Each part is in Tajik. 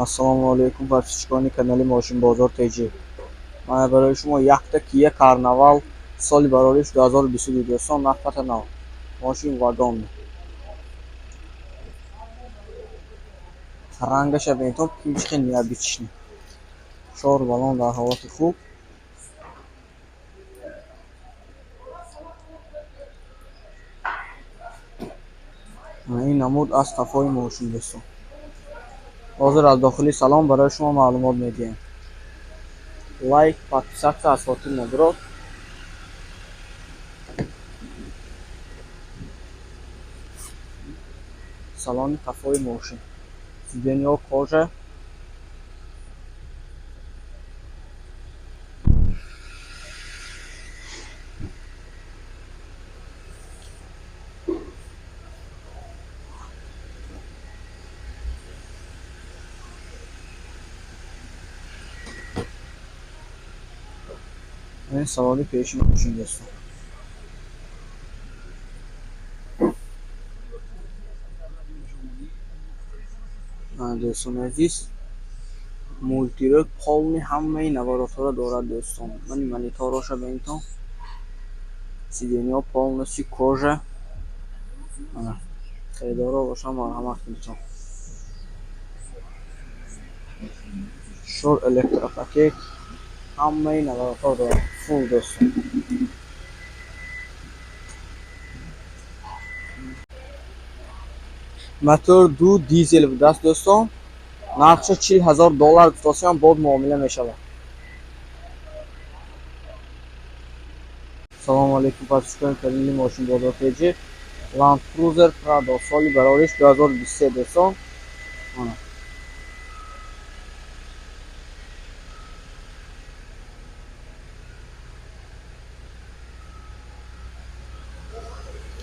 Ассалому алайкум, подписчикони канали Мошинбозор ТЖ. Мана барои шумо якта Kia Carnival соли барориш 2022, дӯстон, нархпата нав. Мошин вагон. Рангаша бинтон, чихел необычный. Чор баллон дар ҳолати хуб. Ин намуд аз қафои мошин, дӯстон. Ҳозир аз дохили салон барои шумо маълумот медиҳем. Лайк, подписаться аз хотир набурод. Салони қафои мошин. Сиденьё кожа. Ин салони пеши мошин, дӯстон. Дӯстони азиз, мултирол полный ҳамаи наворотҳоро дорад, дӯстон. Мани мониторҳоша бинтон. Сиденьё полностью кожа. Харидоро бошанд, марҳамат кунед. Шор электропакет ҳамаи наворотҳо дорад. Фул, дӯстон. Мотор ду дизел будааст, дӯстон. Нархша 40 000 доллар гуфтосиям, боз муомила мешавад. Салому алайкум, подписчикони канали Мошинбозор ТЖ. Land Cruiser Prado соли барориш 2023, дӯстон. Ана.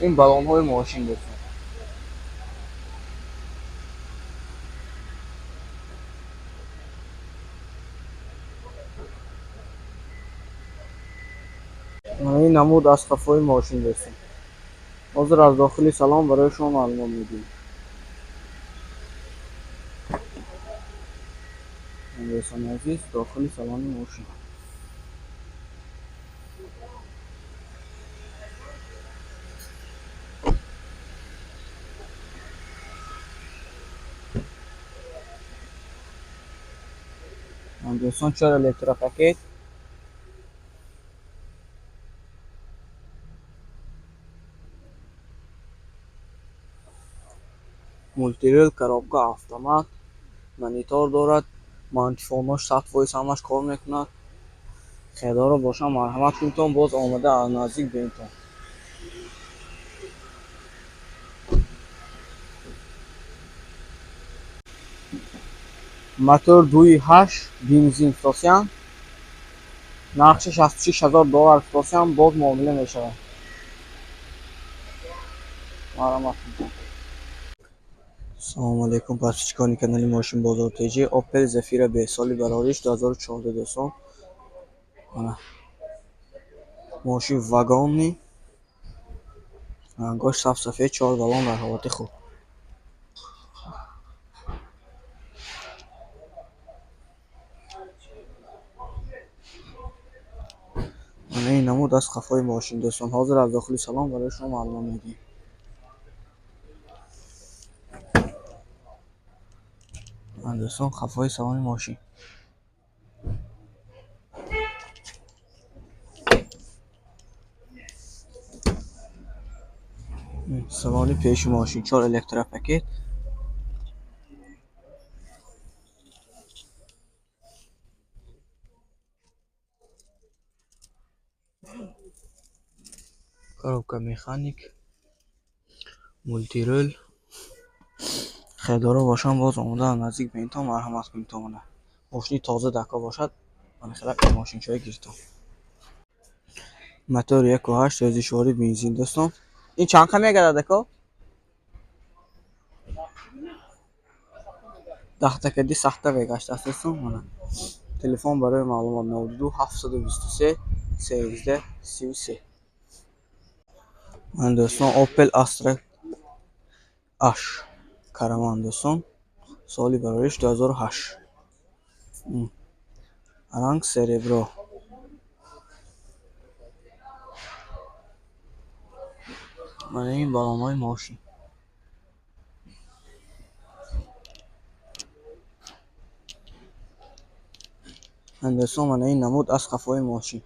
Ин баллонҳои мошин, дӯстон. Мана ин намуд аз қафои мошин, дӯстон. Ҳозир аз дохили салон барои шумо маълумот медиҳем. Дӯстони азиз, дохили салони мошин. Дӯстон, чор электропакет. Мултирол, коробка автомат, монитор дорад, мантифонҳош 100% ҳамаш кор мекунад. Харидоро бошанд, марҳамат кунедтон, боз омада аз наздик бинедтон. Мотор 2.8 бензин фурӯшанд. Нархи 66 000 доллар фурӯшанд, боз муомила мешавад. Марҳамат кунед. Салому алайкум, подписчикони канали Мошинбозор ТЖ. Opel Zafira B соли барориш 2014, дӯстон. Ана. Мошин вагонный. Рангош саф-сафед, чор баллон дар ҳолати хуб. Мана ин намуд аз қафои мошин, дӯстон. Ҳозир аз дохили салон барои шумо маълумот медиҳем. Дӯстон, қафои салони мошин. Салони пеши мошин, чор электропакет. Коробка механик, мултирол. Харидоро бошанд, боз омода аз наздик бинедтон, марҳамат кунедтон. Мана. Мошини тоза дака бошад, мана хелак мошинчаҳои гирдтон. Мотор 1.8 сӯзишворӣ бензин, дӯстон. Ин чанд қа мегардад, ако? Даҳтакади сахта мегаштааст, дӯстон. Мана. Телефон барои маълумот 92 723 13 33. Мана, дӯстон, Opel Astra H Caravan, дӯстон. Соли барориш 2008. Ранг серебро. Мана ин балонҳои мошин. Дӯстон, мана ин намуд аз қафои мошин.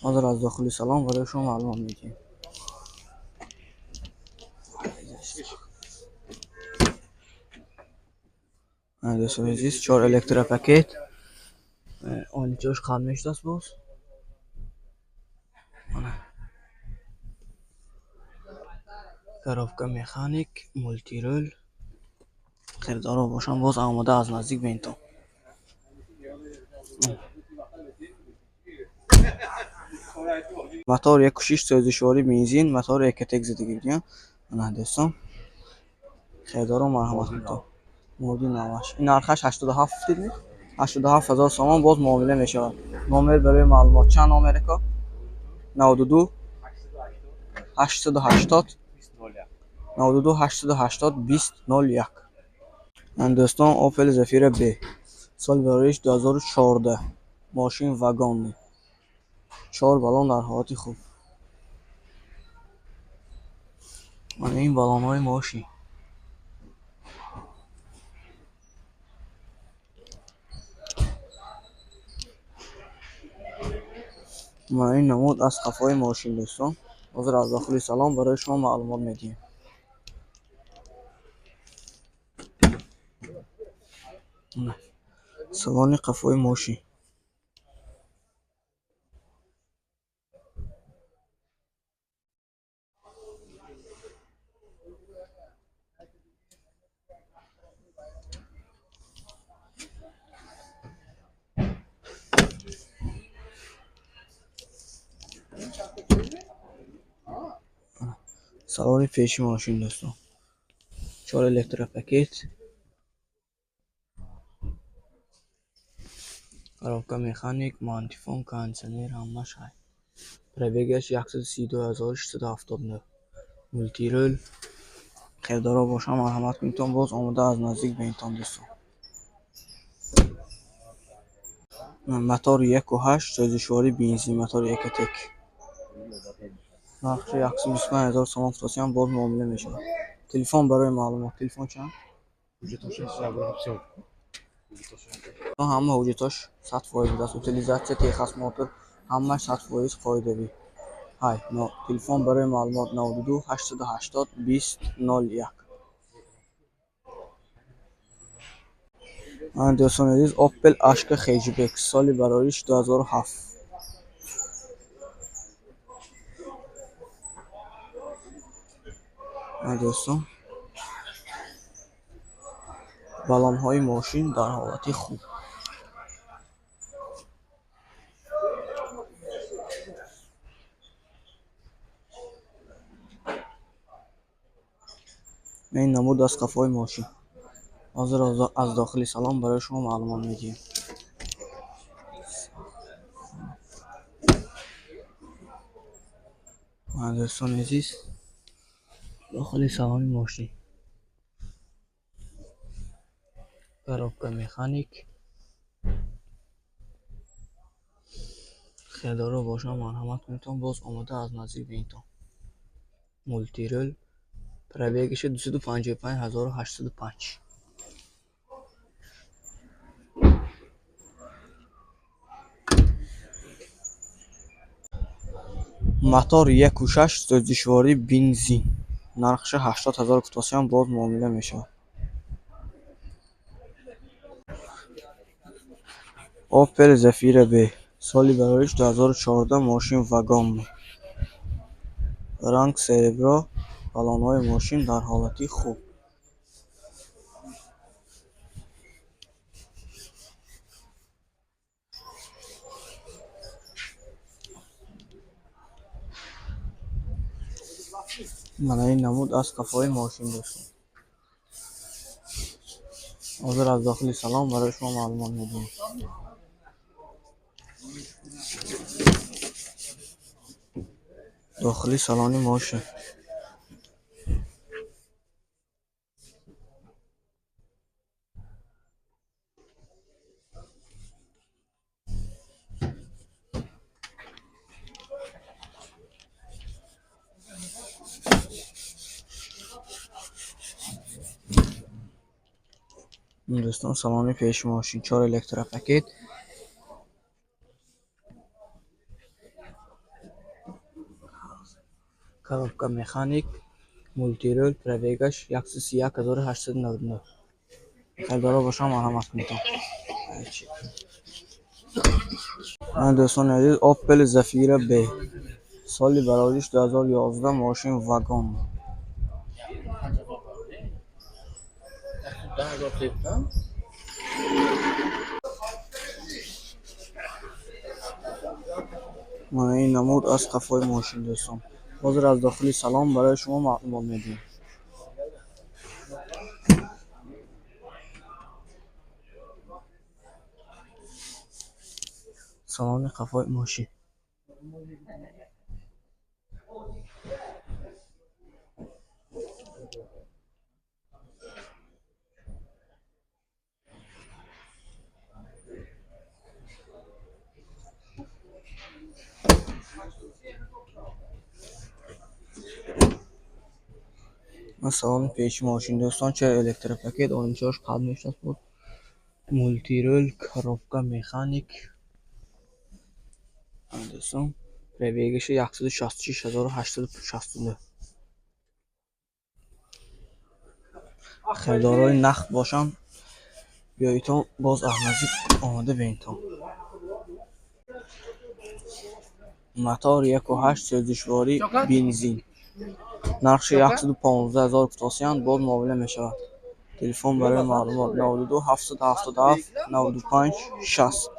Ҳозир аз дохили салон барои шумо маълумот медиҳем. Дӯстони азиз, чор электропакет. Оличош қабл мешудааст боз. Коробка механик, мултирол. Хирдоро бошам боз омода аз наздик бинтон. Мотор 1.6 сӯзишворӣ бензин, мотори Экотек задагӣ будиям. Ана дӯстон, хелдоро марҳамат кунед. Моди наваш. Ин нархаш 87 дидми? 87 ҳазор сомон боз муомила мешавад. Номер барои маълумот чанд номер ака? 92 880 92 880 20 01. Дӯстон, Opel Zafira B. Соли барориш 2014. Мошин вагонный. Чор баллон дар ҳолати хуб. Мана ин баллонҳои мошин. Мана ин намуд аз қафои мошин, дӯстон. Ҳозир аз дохили салон барои шумо маълумот медиҳем. Салони қафои мошин. Салони пеши мошин, дӯстон. Чор электропакет. Коробка механик, мантифон, кондитсионер ҳамаш ҳай. Пробегаш 132679. Мултирол. Хелдоро бошам марҳамат кунедтон боз омода аз наздик бинтон, дӯстон. Мотор 1.8 сӯзишворӣ бензин, мотори Экотек. Нархи 125 ҳазор сомон фурӯшиам боз муомила мешавад. Телефон барои маълумот. Телефон чанд? Ҳама ҳуҷҷатош 100% будааст. Утилизатсия, техосмотр ҳамаш 100% қоидавӣ. Ҳай, телефон барои маълумот 92 880 20 01. Дӯстони азиз, Opel Ashka Hatchback соли барориш 2007. Дӯстон, баллонҳои мошин дар ҳолати хуб. Ин намуд аз қафои мошин. Ҳозир аз дохили салон барои шумо маълумот медиҳем. Дӯстони азиз, дохили салони мошин. Коробка механик. Хелдоро бошам марҳамат кунедтон боз омода аз наздик бинтон. Мултирол. Пробегаш 255805. Мотор 1.6 сӯзишворӣ бензин. Нархша 80 ҳазор кутосиам боз муомила мешавад. Opel Zafira B. Соли барориш 2014, мошин вагонный. Ранг серебро, баллонҳои мошин дар ҳолати хуб. Мана ин намуд аз қафои мошин, дӯстон. Ҳозир аз дохили салон барои шумо маълумот медиҳем. Дохили салони мошин. Дӯстон, салони пеши мошин, чор электропакет. Коробка механик, мультирул, пробегаш 131 899. Харидоро бошам, марҳамат кунед. Дӯстони азиз, Opel Zafira B, соли барориш 2011, мошин вагон. Мана ин намуд аз қафои мошин, дӯстон. Ҳозир аз дохили салон барои шумо маълумот медиҳем. Салони қафои мошин. Салони пеши мошин, дӯстон, чор электропакет, оинчаҳош қабл мешавад, мультирул, коробка механик. Дӯстон, пробегаши 166 869. Харидорои нақд бошанд, биёитон, боз аз наздик омода бинитон. Мотор 1,8, сӯзишворӣ бензин. Нархши 115 000 гуфтосиянд, боз муомила мешавад. Телефон барои маълумот: 92 777 95 60.